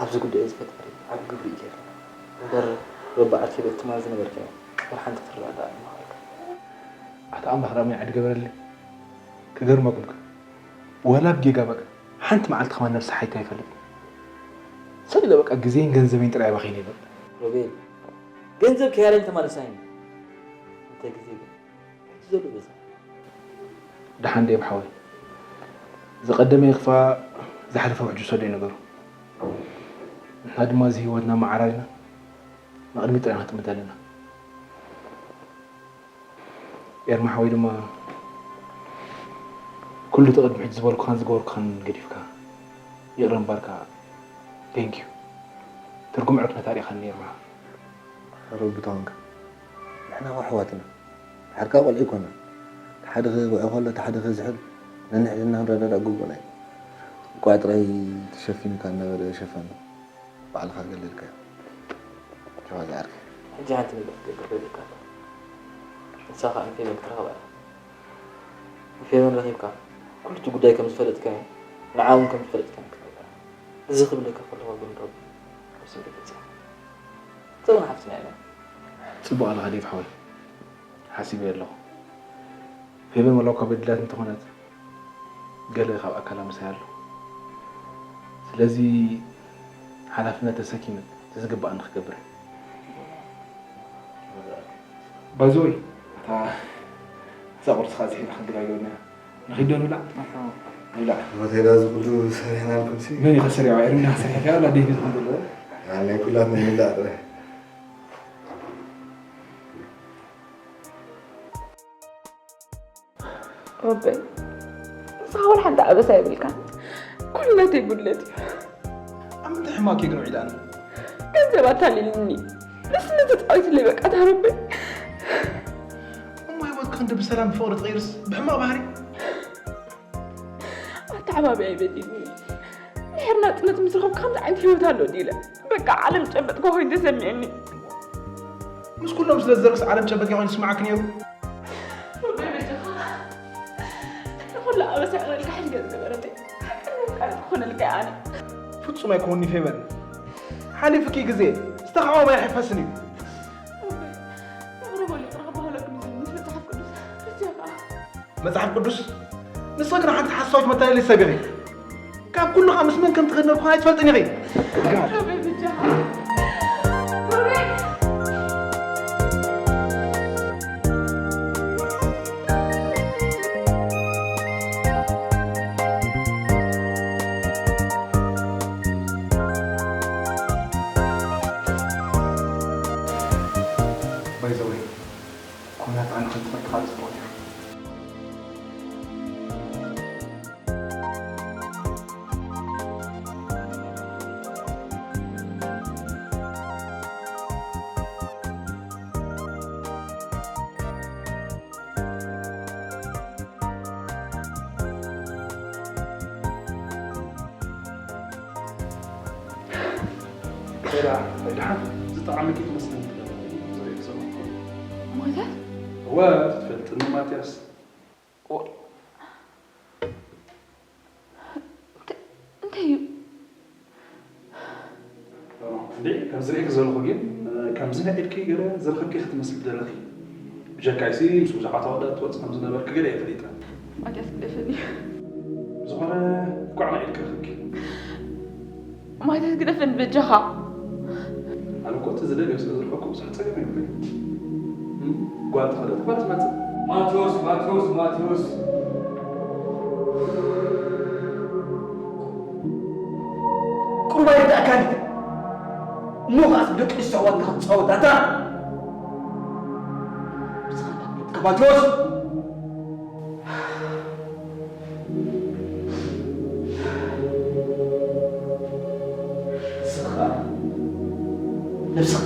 ኣብዚ ጉዳይ እዚ ፈጣሪ ዓቢ ግብሪ እዩ ገይሩ። እምበር ረባዕ ኣርኪበት ትማል ዝነበርካዮ ወላ ሓንቲ ክትረዳእ ኣይምኽኣልካ። ኣታ ኣምላኽ ረኣመይ ዓዲ ገበረለይ። ክገርመኩም ከ፣ ወላ ኣብ ጌጋ በቃ ሓንቲ መዓልቲ ከማን ነብሲ ሓይታ ኣይፈልጥን። ሰሊለ በቃ ግዜን ገንዘበይን ጥራይ ኣባኺነ ይበል። ሮቤል፣ ገንዘብ ከያለኝ ተማለሳይን። እንተ ግዜ ግን ሕጂ ዘሎ በዛ። ደሓን ዴቭ ሓወይ፣ ዝቐደመ ይኽፋእ፣ ዝሓለፈ ውሕጅ ውሰዶ እዩ ነገሩ። ንሕና ድማ እዚ ህይወትና መዓራሪና ንቕድሚት ጥራይ ክንጥምት ኣለና። ኤርማ ሓወይ ድማ ኩሉ እቲ ቅድሚ ሕጂ ዝበልኩኻን ዝገበርኩኻን ገዲፍካ ይቕረ ምባርካ፣ thank you። ትርጉም ዕርክነት ኣሪእኻኒ ኤርማ። ረቢ ተኾንካ። ንሕና እኮ ኣሕዋት ኢና። ድሓር ከኣ ቆልዑ ኣይኮናን። እቲ ሓደ ክጉዕ ከሎ፣ እቲ ሓደ ክዝሕል፣ ነንሕድሕድና ክንረዳዳእ ግቡእና እዩ። እንቋዕ ጥራይ ተሸፊንካ ዝነበረ ሸፋን ባዕልኻ ገለልካዮ። ጆሃር ዝዓርከይ። ሕጂ ሓንቲ ነገር ክትገብር ደሊካ ኣሎ። ንሳ ኸኣ ንፌቨን ክትረኽባ እያ። ንፌቨን ረኺብካ፣ ኩሉ እቲ ጉዳይ ከም ዝፈለጥካዮ፣ ንዓ እውን ከም ዝፈለጥካዮ ክትነግራ። እዚ ክብለካ ከለኹ ግን ረቢ፣ ነብሰይ ገሊጸ። እዛ እውን ሓፍትና እያ። ጽቡቕ ኣለኻ ዴቭ ሓወይ። ሓሲበዮ ኣለኹ። ፌቨን ዋላ እኳ በዲላት እንተኾነት፣ ገለ ካብ ኣካላ ምሳይ ኣሎ። ስለዚ ሓላፍነት ተሰኪመ እቲ ዝግባኣኒ ክገብር እየ። ባይዘወይ፣ እታ፣ እዛ ቁርሲ ከዓ ዝሒና ክንግባ ይገብርና። ንኺድ ዶ ንብላዕ? ንብላዕ። ሆቴል እዚ ኩሉ ሰሪሕናልኩምሲ? መን እዩ ከሰሪዖ? ኤርሚና ከሰሪሖ ከኣ ኣላ ደይቢ ዝኾን ዘሎ። ናይ ኩላትና ንብላዕ ጥራይ። ረበይ፣ ንስኻ ወላ ሓንቲ ኣበሳ የብልካን። ኩሉ ናተይ ጉድለት እዩ። ኣብ ምንታይ ሕማቅ ግን ውዒላ ኣነ? ገንዘብ ኣታሊልኒ። ንሱ ተጻዊትለይ በቃ፣ እታ ረበይ። እሞ ክንዲ ብሰላም ብፍቕሪ ትቕይርስ ብሕማቕ ባህሪ። ኣተዓባብያ ይበዲልኒ። ምሕር ናጽነት ምስ ረኸብኩ ከምዚ ዓይነት ህይወት ኣሎ ድዩ ኢለ። በቃ ዓለም ጨበጥካ ኮይኑ ተሰሚዕኒ። ምስ ኩሎም ስለ ዝዘርክስ ዓለም ጨበጥካ ኮይኑ ዝስምዓኪ ነይሩ። ወደይ በጃኻ። ንኹሉ ኣበሳ ይቕረልካ ሕጂ ገጽ ገበረለይ። ሓቂ ቃል ክኾነልካ እየ ኣነ። ፍጹም ኣይኮንኒ ፌቨን። ሓሊፉኪ ግዜ ዝተኻዕወ ማይ ኣይሕፈስን እዩ። ወደይ፣ ይቕረ በሉ፣ ይቕረ ክበሃለኩም እዩ ምስ መጽሓፍ ቅዱስ። በጃኻ። መጽሓፍ ቅዱስ? ንስኺ ግን ሓንቲ ሓሳዊት መታለሊት ሰብ ኢኺ። ካብ ኩሉ ኸኣ ምስ መን ከም ትኸድነልኩ ኣይትፈልጥን ኢኺ። ጋድ። ባይ ዘ ወይ፣ ኩናት ኣነ ክንትፈልጥኻ ጽቡቕ ነይሩ። ሌላ ድሓን ዝጠዓመኪ ትመስለኒ። ዝርእየኪ ዘለኹ። ሞተት? እወ፣ ትፈልጥኒ ማትያስ። ኦ። እንተ-፣ እንታይ እዩ? ኦ፣ እንዴ፣ ከም ዝርእየኪ ዘለኹ ግን፣ ከምዚ ናይ ኢድኪ ገለ ዝረኸብኪ ክትመስሊ ዘለኺ። ብጀካይሲ ምስ ብዙሓት ኣወዳት ትወጽእ ከም ዝነበርኪ ገለ እየ ፈሊጠ። ማትያስ ግደፈኒ። ዝኾነ እንኳዕ ናይ ኢድኪ ረኸብኪ። ማትያስ ግደፈኒ በጃኻ። ኣነ እኮ እቲ ዝደልዮ ስለ ዝረኸብኩ ብዙሕ ጸገም የብለይን። እም፣ ጓል ተኸደት ጓል ትመጽእ። ማቴዎስ፣ ማቴዎስ፣ ማቴዎስ። ቁሩብ ኣይርድኣካን እዩ። እሞ ከኣስ ብደቂ ኣንስትዮ ኣሕዋትካ ክትጻወት ኣታ። ንስኻ እንታይ ፍለጥካ ማቴዎስ? ንስኻ ነብስኻ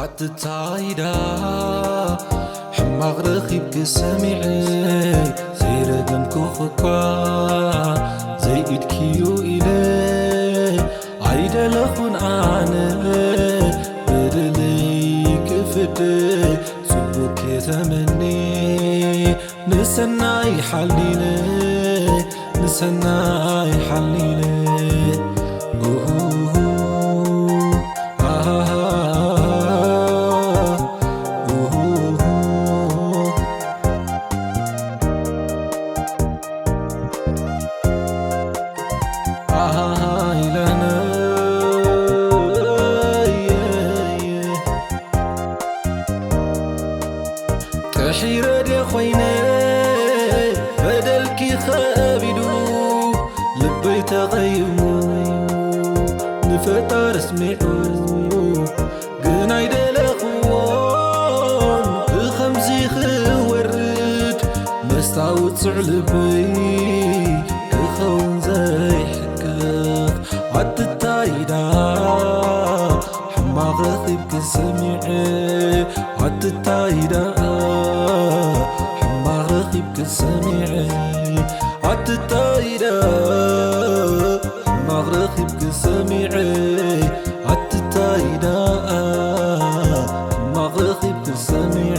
ኣትታይዳ ሕማቕ ረኺብኪ ሰሚዐ ዘይረገምኩኺ እኳ ዘይኢድክዩ ኢለ ኣይደለኹን ኣነ በደለይ ክፍደ ጽቡቅ ከተመኒ ንሰናይ ሓሊለ ንሰናይ ሓሊለ ኡሁሁ ኣሃሃ ኡሁሁ ኣሃሃ ኢለነ ጥሒረ ድየ ኾይነ በደልኪ ኸቢዱ ልበይ ተቐይሙ ንፈጣሪ ኣስሚዑ ግን ኣይደለኽዎን ብኸምዚ ክወርድ መስታውፅዕ ልበይ ክኸውን ዘይሕቅቕ ኣትታይዳ ሕማቕ ረኺብኪ ሰሚዐ ኣትታይዳ ሕማቕ ረኺብኪ ሰሚዐ ኣትታይዳ ሕማቕ ረኺብኪ ሰሚዐ ኣትታይዳ ሕማቕ ረኺብኪ ሰሚዐ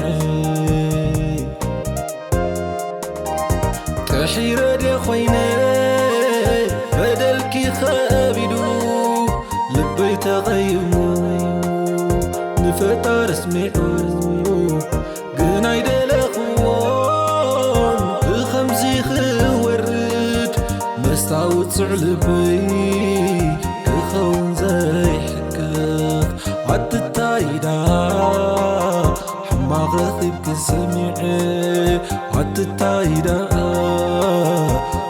ጥሒረ ድየ ኾይነ በደልኪ ኸቢዱ ልበይ ተቐይሙ ንፈጣሪ ኣስሚዑ ልበይ ክኸውን ዘይሕቅቕ ኣትታይዳ ሕማቕ ረኺብኪ ሰሚዐ ኣትታይዳ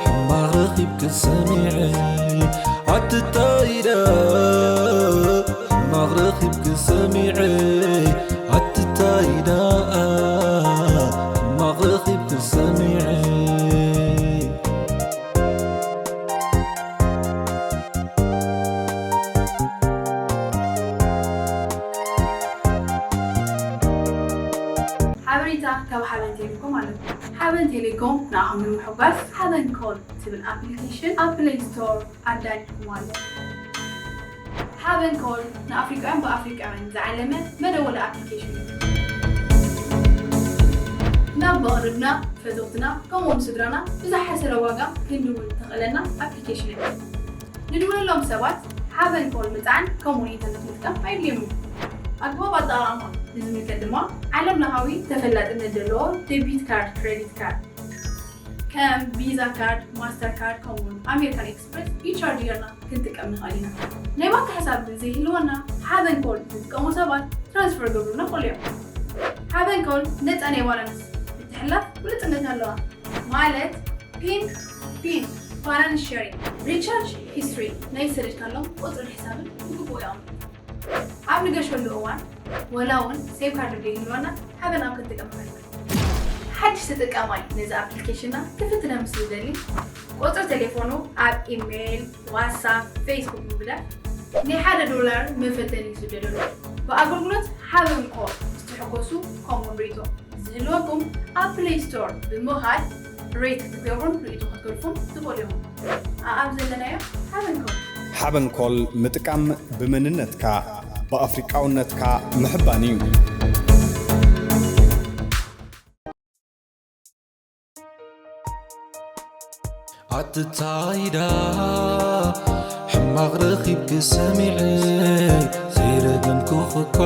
ሕማቕ ረኺብኪ ሰሚዐ ኣትታይዳ ሕማቕ ረኺብኪ ሰሚዐ ኣትታይዳ ሕማቕ ረኺብኪ ሰሚዐ ሓበሬታ ካብ ሓበን ቴሌኮም ኣለኩም። ሓበን ቴሌኮም ንኣኹም ንምሕጓስ ሓበን ኮል ትብል ኣፕሊኬሽን ኣብ ፕሌይ ስቶር ኣዳሊኹም ኣሎ። ሓበን ኮል ንኣፍሪቃውያን ብኣፍሪቃውያን ዝዓለመ መደወሊ ኣፕሊኬሽን እዩ። ናብ መቕርብና፣ ፈተውትና ከምኡውን ስድራና ብዝሓሰረ ዋጋ ክንድውል ተኽእለና ኣፕሊኬሽን እያ። ንድውለሎም ሰባት ሓበን ኮል ምጽዓን ከምኡውን ኢንተርነት ምጥቃም ኣየድልዮም እዩ። ኣግባብ ኣጠቓቕማ ንዝምልከት ድማ ዓለም ለኻዊ ተፈላጥነት ዘለዎ ዴቢት ካርድ፣ ክሬዲት ካርድ ከም ቪዛ ካርድ፣ ማስተር ካርድ ከምኡውን ኣሜሪካን ኤክስፕረስ ኢቻርጅ ጌርና ክንጥቀም ንኽእል ኢና። ናይ ባንክ ሕሳብ ዘይህልወና ሓበን ኮል ዝጥቀሙ ሰባት ትራንስፈር ገብሩልና ይኽእሉ እዮም። ሓበን ኮል ነፃ ናይ ባላንስ ምትሕልላፍ ብሉፅነት ኣለዋ። ማለት ፒን ፒን ባላንስ ሸሪንግ፣ ሪቻርጅ ሂስትሪ፣ ናይ ዝሰደድካሎም ቁፅርን ሕሳብን ብግቡእ የቐምጡ። ኣብ ንገሸሉ እዋን ወላ እውን ሴቭ ካርድ ዘይህልወና ሓበን ኣብ ክንጥቀም ንኽእል ኢና። ሓድሽ ተጠቃማይ ነዚ ኣፕሊኬሽንና ክፍትነ ምስ ዝደሊ ቁፅሪ ቴሌፎኑ ኣብ ኢሜይል፣ ዋትሳፕ፣ ፌስቡክ ብምልኣኽ ናይ ሓደ ዶላር መፈተኒ ይስደደሉ። ብኣገልግሎት ሓበን ኮል ምስ ትሕጎሱ ከምኡውን ርእይቶ ዝህልወኩም ኣብ ፕሌይ ስቶር ብምኻድ ሬት ክትገብሩን ርእይቶ ክትገድፉን ትኽእሉ ኢኹም። ኣኣብ ዘለናዮ ሓበን ኮል። ሓበን ኮል ምጥቃም ብመንነትካ ብኣፍሪቃውነትካ ምሕባን እዩ። ኣትታይዳ ሕማቕ ረኺብኪ ሰሚዐ ዘይረገምኩኺ እኳ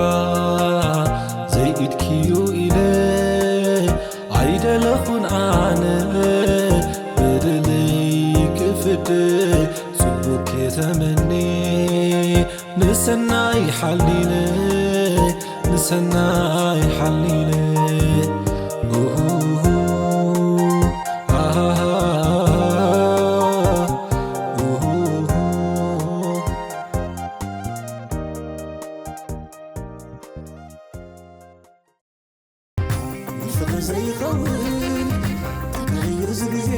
ዘይኢድክዩ ኢለ ኣይደለኹን ኣነ በደለይ ክፍደ ጽቡቕ ከተመኒ ንሰናይ ሓሊለ ንሰናይ ሓሊለ ኡሁሁ ኣሃሃ ኡሁሁ ንፍቕሪ ዘይኸውን ተጋይዩ እዚ ግዜ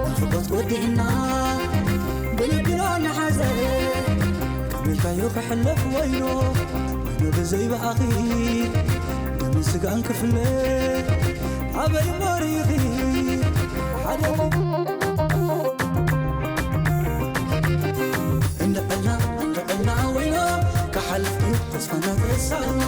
ናፍቖት ወዲእና ብልብና ንሓዘ ከመልካዮ ክሕለፍ ወይኖ ወይኖ ብዘይ ብኣኺ ደምን ስጋን ክፍለ ኣበይ እሞ ርኢኺ ሓደ እንዕልና እንዕልና ወይኖ ክሓልፍ እዩ ተስፋና ተሳርኖ